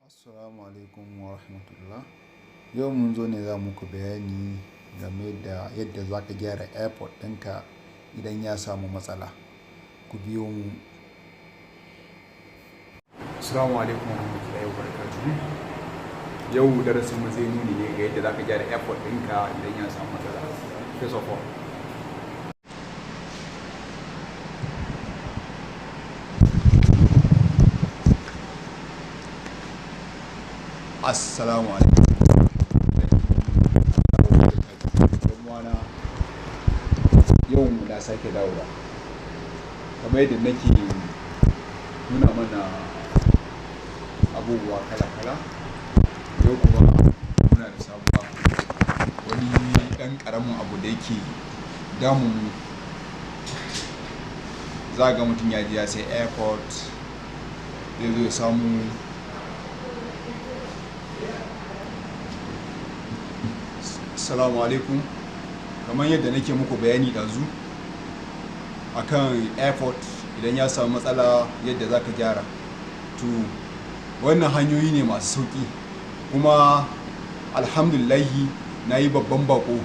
Assalamu alaikum wa rahmatullah. Yau mun zo ne za muku bayani game da yadda za ka gyara airpod ɗinka idan ya samu matsala. Ku biyo mu. Assalamu alaikum warahmatullahi wabarakatuh. Yau darasin mu zai nuni ne ga yadda zaka gyara airpod ɗinka idan ya samu matsala. First of all, Assalamu alaikum. Ɗan uwana, yau na sake dawowa. Kamar yadda nake nuna mana abubuwa kala-kala, yau kuma muna da sabuwa, wani ɗan ƙaramin abu da yake damun mu. Za ga mutum ya je ya sai airpod, zai zo ya samu. Assalamu alaikum. Kamar yadda nake muku bayani ɗazu akan airpod idan ya samu matsala, yadda za ka gyara. To, wannan hanyoyi ne masu sauƙi, kuma alhamdulillahi na yi babban bako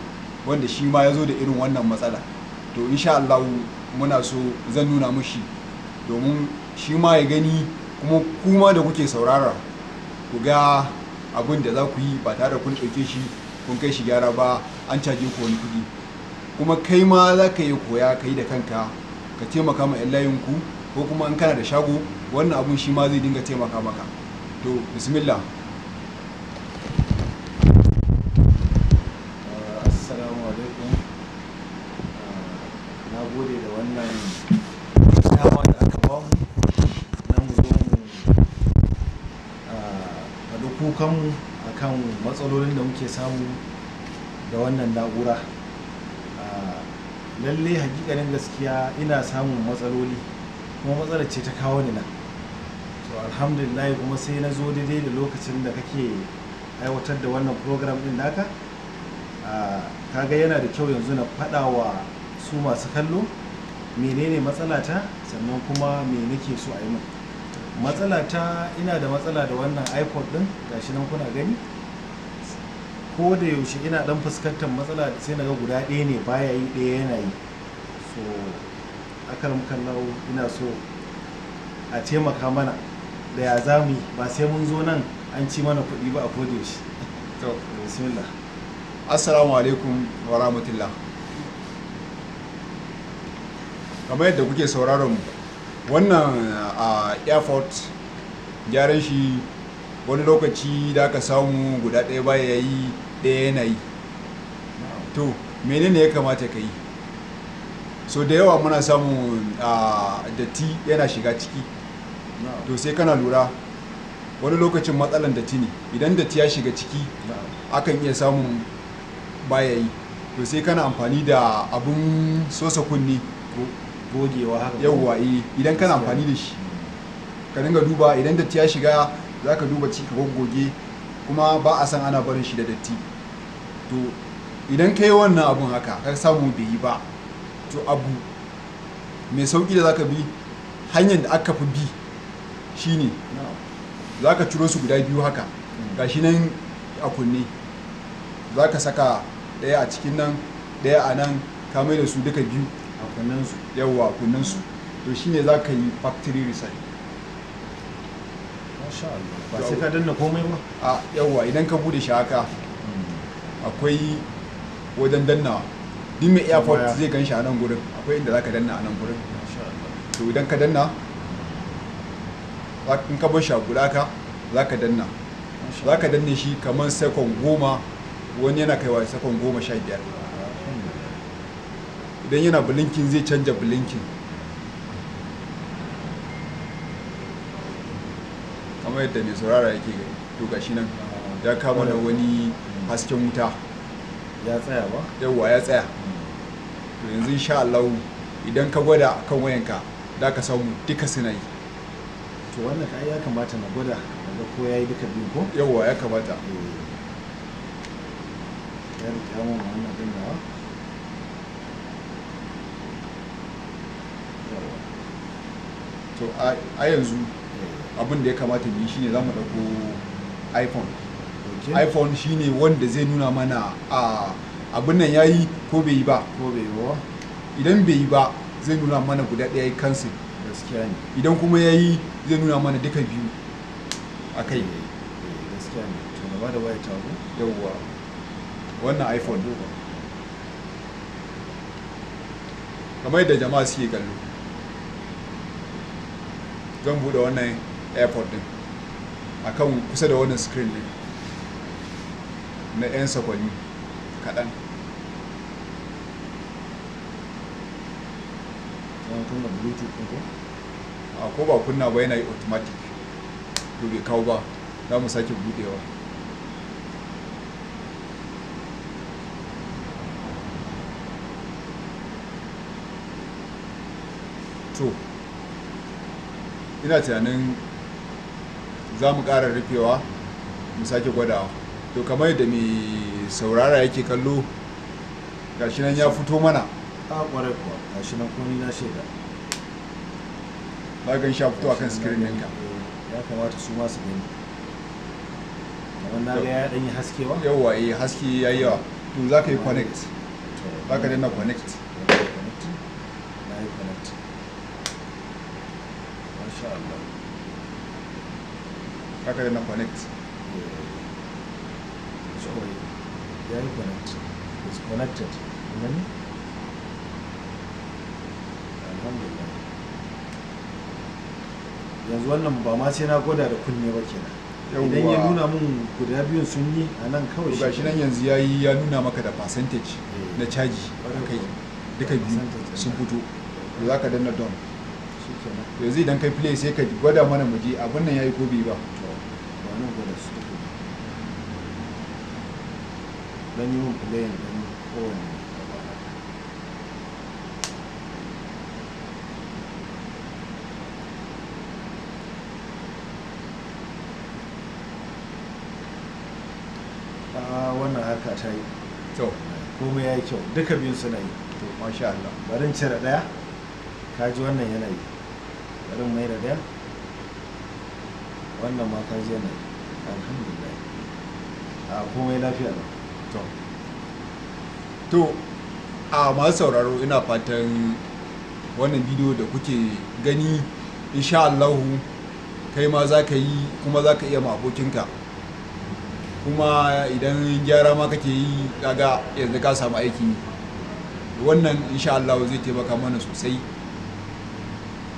wanda shi ma ya zo da irin wannan matsala. To, insha Allah muna so zan nuna mushi domin shi ma ya gani, kuma kuma da kuke saurara ku ga abin da za ku yi ba tare da kun ɗauke shi kun kai shi gyara ba, an caje ku wani kuɗi. Kuma kai ma za ka yi koya, ka yi da kanka, ka taimaka ma 'yan layinku, ko kuma in kana da shago, wannan abun shi ma zai dinga taimaka maka. To, bismillah. Assalamu alaikum. Na gode da wannan dama da aka bamu na mu zo mu faɗi kukanmu akan matsalolin da muke samu da wannan na'ura. Lalle hakikanin gaskiya ina samun matsaloli, kuma matsalar ce ta kawo ni nan. To, alhamdulillah, kuma sai na zo daidai da lokacin da kake aiwatar da wannan program ɗin naka. Kaga yana da kyau yanzu na faɗa wa su masu kallo menene matsalata, sannan kuma me nake so a yi min. Matsalata, ina da matsala da wannan iPod ɗin, gashi nan kuna gani. Ko da yaushe ina ɗan fuskantar matsala, sai naga guda ɗaya ne baya yi, ɗaya yana yi. So akramakallahu, ina so a taimaka mana da ya za mu yi, ba sai mun zo nan an ci mana kuɗi ba a koda yaushe. To, bismillah. Assalamu alaikum wa rahmatullah. Kamar yadda kuke sauraron mu, wannan a airpod gyaran shi, wani lokaci da aka samu guda ɗaya baya yi, ɗaya yana yi. To, menene ya kamata ka yi? So da yawa muna samun datti yana shiga ciki. To, sai kana lura, wani lokacin matsalan datti ne. Idan datti ya shiga ciki, akan iya samun baya yi. To, sai kana amfani da abun sosa kunne. Gogewa haka ko? Yawwa, eh, idan kana amfani da shi ka dinga duba, idan datti ya shiga za ka duba ciki ka goggoge, kuma ba a san ana barin shi da datti. To, idan ka yi wannan abun haka ka samu bai yi ba, to abu mai sauki da za ka bi, hanyar da aka fi bi shine za ka ciro su guda biyu haka, gashi nan a kunne, za ka saka ɗaya a cikin nan, ɗaya a nan, ka mai da su duka biyu a kunnen su. Yawwa, kunnen su. To, shine za ka yi factory reset. Masha Allah, ba sai ka danna komai ba? A yawwa, idan ka bude shi haka, akwai wajen dannawa. Duk mai airpod Baya. zai gan shi a nan gurin, akwai inda za ka danna a nan gurin. Masha Allah. To, idan ka danna, in ka bar shi a guda ka za ka danna, Masha za ka danne shi kamar second 10, wani yana kaiwa second 15. Alhamdulillah. Idan yana blinking, zai canja blinking kamar yadda mai saurara yake gani. To, gashi nan ya kama da wani hasken wuta. Ya tsaya ba? Yawwa, ya tsaya. To, yanzu insha Allah idan ka gwada kan wayanka, za ka samu duka suna yi. To, wannan ka ya kamata na gwada na ga ko yayi duka biyu ko? Yawwa, ya kamata. Eh. Ya riƙe mun wannan din nawa. Yawwa. To, a yanzu abin da ya kamata mu yi shine za mu ɗauko iPhone. iPhone shine wanda zai nuna mana a abin nan yayi ko bai yi ba. Ko bai yi ba. Idan bai yi ba zai nuna mana guda ɗaya yayi cancel. Gaskiya ne. Idan kuma yayi zai nuna mana duka biyu a kai. Gaskiya ne. To na bada waya ta ko? Yawwa. Wannan iPhone. Kamar yadda jama'a suke kallo. Zan buɗe wannan AirPod din akan kusa da wannan screen din na 'yan sakwanni kaɗan. Zan kunna Bluetooth ɗin ko? A ko ba kunna ba yana yi automatic. To bai kawo ba, za mu sake buɗewa. To, ina tunanin za mu ƙara rufewa mu sake gwadawa. To kamar yadda mai saurara yake kallo, gashi nan ya fito mana. A ƙwarai kuwa, gashi nan kuma ni na shaida. Za ka gan shi ya fito akan screen ɗinka. Ya kamata su ma su gani. Kamar na ga ya ɗan yi haske ba? Yawwa, eh, haske ya yi yawa. To za ka yi connect. Za ka danna connect. Na yi connect. Masha Allah. Za ka danna connect. Sorry. Ya yi connect. It's connected. Kun gani? Alhamdulillah. Yanzu wannan ba ma sai na gwada da kunne ba kenan. Idan ya nuna mun guda biyun sun yi a nan kawai. To gashi nan yanzu yayi, ya nuna maka da percentage na caji kai duka biyu sun fito. To za ka danna done. Shikenan. Yanzu idan kai play sai ka gwada mana mu ji abin nan yayi ko bai ba. To ba nan gwada su duka. Dan yi mun play din kowanne gaba haka. Wannan harka ta yi. To. Komai ya yi kyau, duka biyun suna yi. To masha Allah. Bari in cire ɗaya, ka ji wannan yana yi. Bari in mai da ɗaya. Wannan ma ka ji yana yi. Alhamdulillah. A komai lafiya lau. To. To, a masu sauraro ina fatan wannan bidiyo da kuke gani insha Allahu kai ma za ka yi kuma za ka iya ma abokinka. Kuma idan gyara ma kake yi kaga yanzu ka samu aiki, wannan insha Allah zai taimaka mana sosai.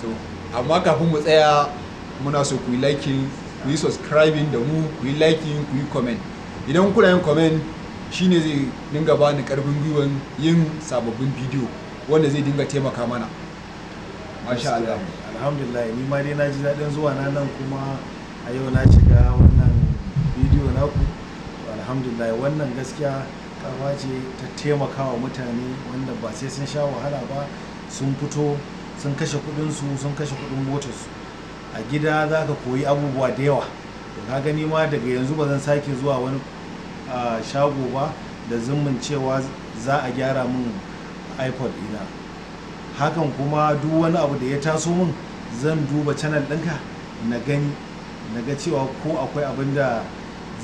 To amma kafin mu tsaya muna so ku yi liking, ku yi subscribing da mu, ku yi liking, ku yi comment. Idan kuna yin comment shine zai dinga bani karfin gwiwan yin sababbin bidiyo wanda zai dinga taimaka mana. Masha Allah. Alhamdulillah, ni ma dai na ji daɗin zuwa na nan kuma a yau na shiga wannan bidiyo naku. Alhamdulillah, wannan gaskiya kafa ce ta taimakawa mutane wanda ba sai sun sha wahala ba, sun fito sun kashe kudinsu, sun kashe kudin motarsu. A gida za ka koyi abubuwa da yawa. To ka gani ma daga yanzu ba zan sake zuwa wani shago ba da zummin cewa za a gyara min iPod ɗina. Hakan kuma duk wani abu da ya taso min zan duba channel ɗinka na gani, na ga cewa ko akwai abin da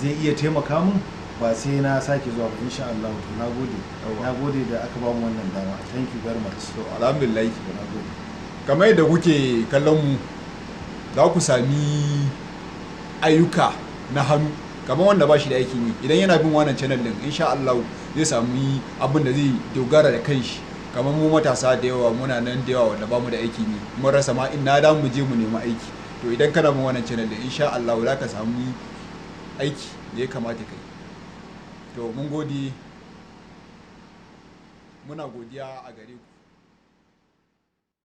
zai iya taimaka min ba sai na sake zuwa ba insha Allah. To nagode. Nagode da aka bamu wannan dama. Thank you very much. To alhamdulillah. Nagode. Kamar yadda kuke kallon mu za ku sami ayyuka na hannu kamar wanda ba shi da aikin yi. Idan yana bin wannan channel din insha Allah zai sami abin da zai dogara da kanshi. Kamar mu matasa da yawa muna nan da yawa wanda bamu da aikin yi, mun rasa ma ina da mu je mu nemi aiki. To idan kana bin wannan channel din insha Allah za ka sami aiki da ya kamata ka yi. To mun gode, muna godiya a gare ku.